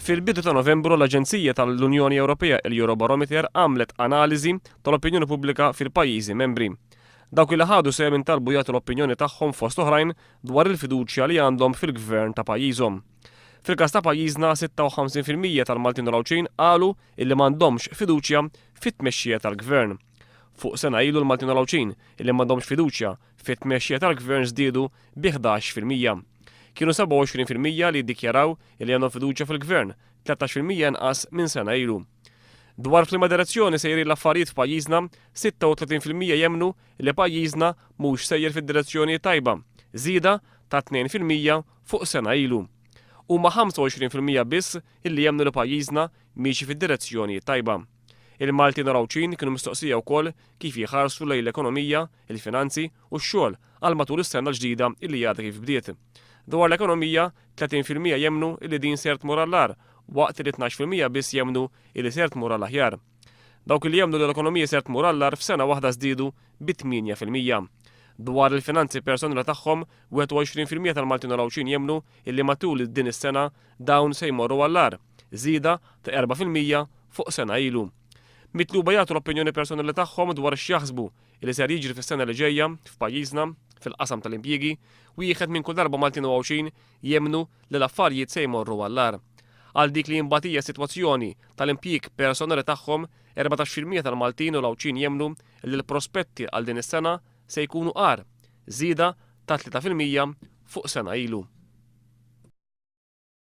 Fil-bidu ta' Novembru l-Aġenzija tal-Unjoni Ewropea il-Eurobarometer għamlet analiżi tal-opinjoni pubblika fil-pajjiżi membri. Dawk li ħadu sehem intalbu jagħtu l-opinjoni tagħhom fost oħrajn dwar il-fiduċja li għandhom fil-gvern ta' pajjiżhom. Fil-każ ta' pajjiżna 56% tal-Maltin u l-Għawdxin qalu illi m'għandhomx fiduċja fit-tmexxija tal-gvern. Fuq sena ilu l-Maltin u l-Għawdxin illi m'għandhomx fiduċja fit-tmexxija tal-gvern żdiedu bi 11%. Kienu 27% li ddikjaraw illi għandhom fiduċja fil-gvern, 13% inqas minn sena ilu. Dwar f'liema direzzjoni sejrin l-affarijiet f'pajjiżna, 36% jemmnu li pajjiżna mhux sejjer fid-direzzjoni t-tajba, żieda ta' 2% fuq sena ilu. Huma 25% biss illi jemmnu li pajjiżna miexi fid-direzzjoni t-tajba. Il-Maltin u l-Għawdxin kienu mistoqsija wkoll kif jħarsu lejn l-ekonomija, il-finanzi u x-xogħol għal matul is-sena l-ġdida illi għadha kif bdiet. Dwar l-ekonomija, 30% jemmnu illi din ser tmur għall-agħar, waqt li 12% biss jemmnu illi ser tmur għall-aħjar. Dawk illi jemmnu li l-ekonomija ser tmur għall-agħar f'sena waħda żdiedu bi 8%. Dwar il-finanzi personali tagħhom, 21% tal-Maltin u l-Għawdxin jemmnu illi matul din is-sena dawn se jmorru għall-agħar, żieda ta' 4% fuq sena ilu. Mitluba jagħtu l-opinjoni personali tagħhom dwar x'jaħsbu li ser jiġri fis-sena li ġejja f'pajjiżna fil-qasam tal-impjiegi, wieħed minn kull darba Maltin u Għawdxin jemmnu li l-affarijiet se jmorru għall-agħar. Għal dik li imbagħad hija s-sitwazzjoni tal-impjieg personali tagħhom, 14% tal-Maltin u l-Għawdxin jemmnu li l-prospetti għal din is-sena se jkunu agħar, żieda ta' 3% fuq sena ilu.